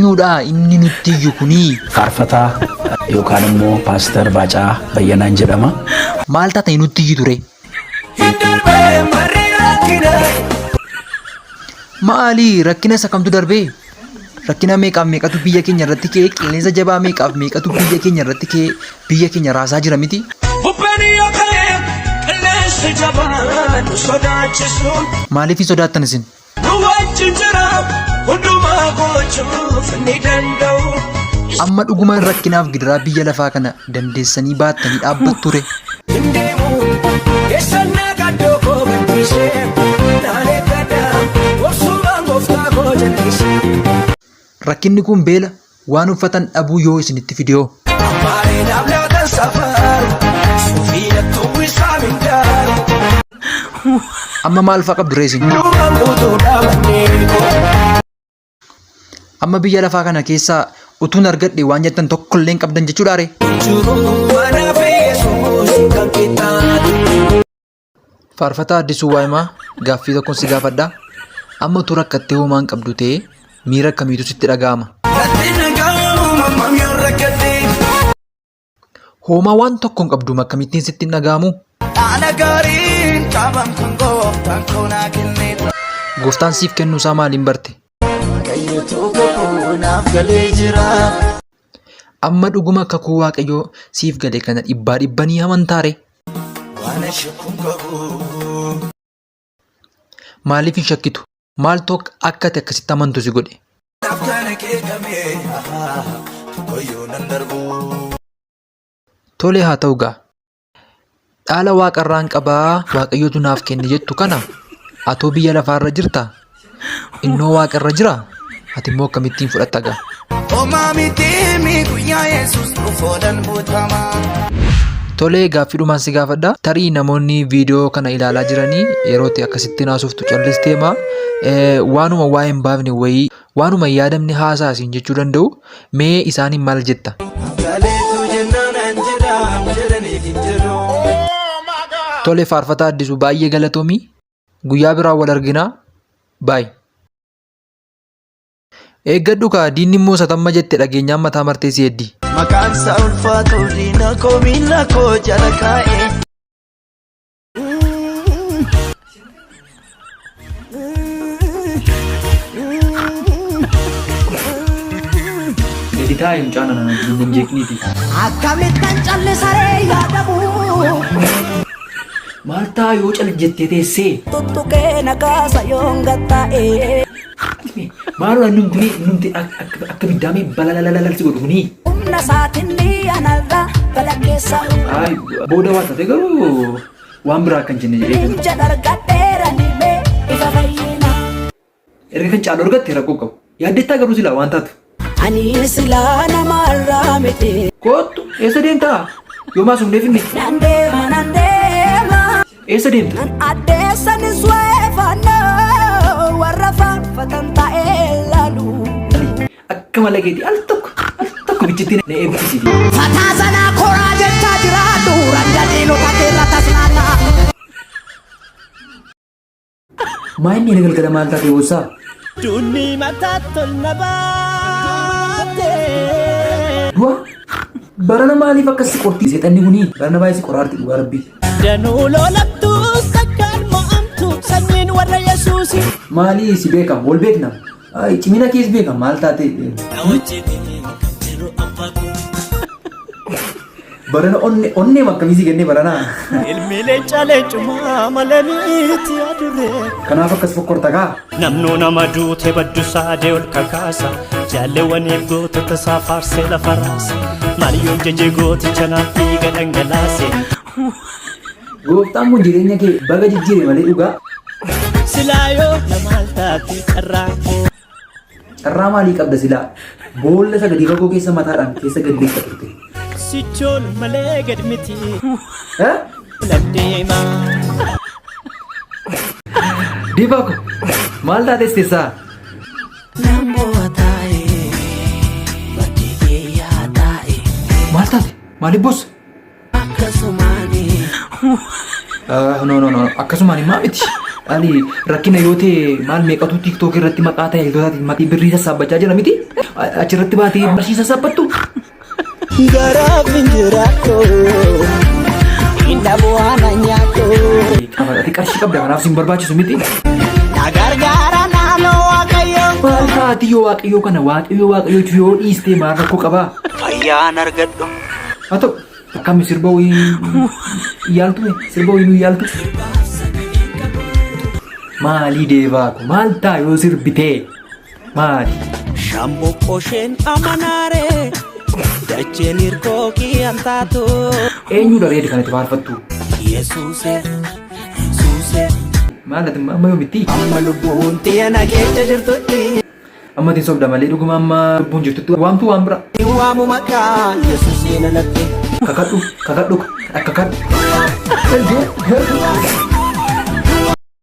Eenyudha inni nutti iyyu kunii? Faarfataa yookaan immoo Paaster Baacaa Bayyanaan jedhama. Maal taatanii nutti iyyitu ree? Hin darbee barri rakkina. Maali rakkina isa kamtu darbee? Rakkina meeqaaf meeqatu biyya keenya irratti ka'ee qilleensa jabaa meeqaaf meeqatu biyya keenya irratti ka'ee biyya keenya raasaa jira miti? Bubbeen yoo ka'e qilleensi jabaan nu sodaachisu. Maaliif hin sodaattan isin? Nu wajjin jira hundumaa gochuuf ni danda'u. Amma dhugumaan rakkinaaf gidiraa biyya lafaa kana dandeessanii baattanii dhaabbattu ree? Hin deemu keessan na gaddoo koo gadhiisee naan eeggadha obsumaan gooftaa koo jallisee. Rakkinni kun beela, waan uffatan dhabuu yoo isinitti fide hoo? Ammaalee naaf laatan safaru suufii natti uwwisaa mindaaru. Amma maal fa'aa qabdu ree isin? Duubaan guutuudha manneen koo. Amma biyya lafaa kana keessaa utuun argadhe waan jettan tokko illee hin qabdan jechuudhaa ree? Jiru anaaf Yesuus kan qixxaatu. Faarfataa Addisuu Waayimaa gaaffii tokkon si gaafadha. Amma utuu rakkattee homaa hin qabdu ta'ee miira akkamiitu sitti dhaga'ama? Natti dhaga'amu hammam yoo rakkadhe. Hoomaa waan tokko hin qabdu akkamittiin sitti hin dhaga'amu? Dhaala gaariin qaban kan gooftaan koo naa kenne. Gooftaan siif kennuu isaa maaliin barte? Waaqayyotu kakuu naaf galee jira. Amma dhuguma kakuu Waaqayyoo siif gale kana dhibbaa dhibba ni amantaa ree? Waan shakkuun qabu. Maaliif hin shakkitu? Maaltu akka ati akkasitti amantu si godhe? Naaf kana qeeqame tokkoyyuu nan darbu. Tole haa ta'u gaa. Dhaala waaqarraan qabaa waaqayyotu naaf kenne jettu kana atoo biyya lafaarra jirta? Innoo waaqarra jira? Ati immoo akkamittiin fudhatta gaa? Homaa miti mi guyyaa Yesuus dhufoodan buutama. Tolee gaaffiidhumaan si gaafadha. Tarii namoonni viidiyoo kana ilaalaa jiranii yeroo itti akkasitti naasoftu callisteema waanuma waa'ee hin baafne wayii waanuma hin yaadamne haasaa siin jechuu danda'u. Mee isaaniin maal jetta? Galeetu jennaan an jedhaan jedhaniif hin jedhu. Tole faarfataa Addisuu baay'ee galatoomi. Guyyaa biraa wal arginaa. Baay. Eeggadhu kaa diinni immoo satamma jette dhageenyaan mataa martee si heddi. Maqaan isaa ulfaatu diina koo miila koo jala kaa'e. Gadi taa'i mucaa nana hin jeeqniiti. Akkamittan callisaree yaadamu Maal ta'a yoo cal jettee teessee? tuttuqee na kaasa yoon gatta'ee. Maaloo innumti innumti akka biddaamee balalalalal si godhu kunii. Humna isaatiin ni anarra balakkeessa. Ay booda waan taate garuu waan biraa akka hin jenne jedhee. Inja dargadheera nimee ifa fayyina. Erga kan caalu argatte rakkoo qabu. Yaaddettaa garuu silaa waan taatu. Ani silaa namarraa miti. Koottu eessa deemtaa? Yoomaa sun deefinne Nan deema nan deema. eessa deemta? Nan addeessanis weeffannaa warra faarfatan ta'ee laalu. Akka mala keetii al tokko al tokko bichitti na eebbisiisi. Fataa sanaa koraa jechaa jiraadhu rangadiinota keerra tasnaanaa. Maa inni inni galgala maal taatee boossaa? Dunni mataa tol na baate. Du'a barana maaliif akkas si qorti seexanni kuni barana baay'ee si qoraarti dhugaa rabbii. Danuu lolamtus takkaan mo'amtu sanyiin warra Yesuusi. Maalii si beekam wal beekna Ay, cimina kees beekam maal taatee Na wajjin kan jiru abbaa koo. Barana onne onnee akkamii si kennee barana. Ilmi leenca leencumaa malee miti adurree. Kanaaf akkas fokkorta kaa. Namnuu nama duute baddu saadee ol kakaasa. Jaalleewwaniif gootota isaa faarsee lafa raasa. Maaliyoon jajee gooticha naaf dhiiga dhangalaase. Gooftaan kun jireenya kee baga jijjiire malee dhugaa. Silaa yoo na maal taate carraan koo. Carraa maalii qabda silaa? Boolla isa gadi fagoo keessa mataadhaan keessa gadi lixa turte. Sichoon malee gad miti. Eh? Lan deema. Diibaa ko maal taates teessaa? Nan bu'a taa'ee bakkee kee yaa taa'e. Maal taate? Maaliif bossa? Akkasumaani. No, no, no. Akkasumaan himaa miti. Ali rakkina yoo ta'e maal meeqatu TikTok irratti maqaa tajaajiltootaatiin maqii birrii sassaabbachaa jira miti? Achirratti baatee qarshii sassaabbattu? Garaaf hin jiraattu, hin dhabu waan nyaattu. Ati qarshii qabda kanaaf sin barbaachisu miti? Na gargaara naannoo Waaqayyoo. Maal taati yoo Waaqayyoo kana Waaqayyoo Waaqayyoo yoo dhiistee maal rakkoo qabaa? Fayyaan argadhu. Haa ta'u akkami sirba wayii yaaltu sirba wayii nu yaaltu? Maalii deebaa ko maal ta'a yoo sirbitee maali? Shambuqqoo isheen amanaaree dacheen hirkoo kiyyaan taatu. Eenyudha reedi kan itti faarfattu? Yesuuse suuse. Maal ati amma yoomitti? Amma lubbuun tiyya na keessa jirtutti. Amma ittiin sobda malee dhuguma amma lubbuun jirtutti waamtu waan bira. Waamu maqaa Yesuusiin alatti. Kakadhu kakadhu kakadhu.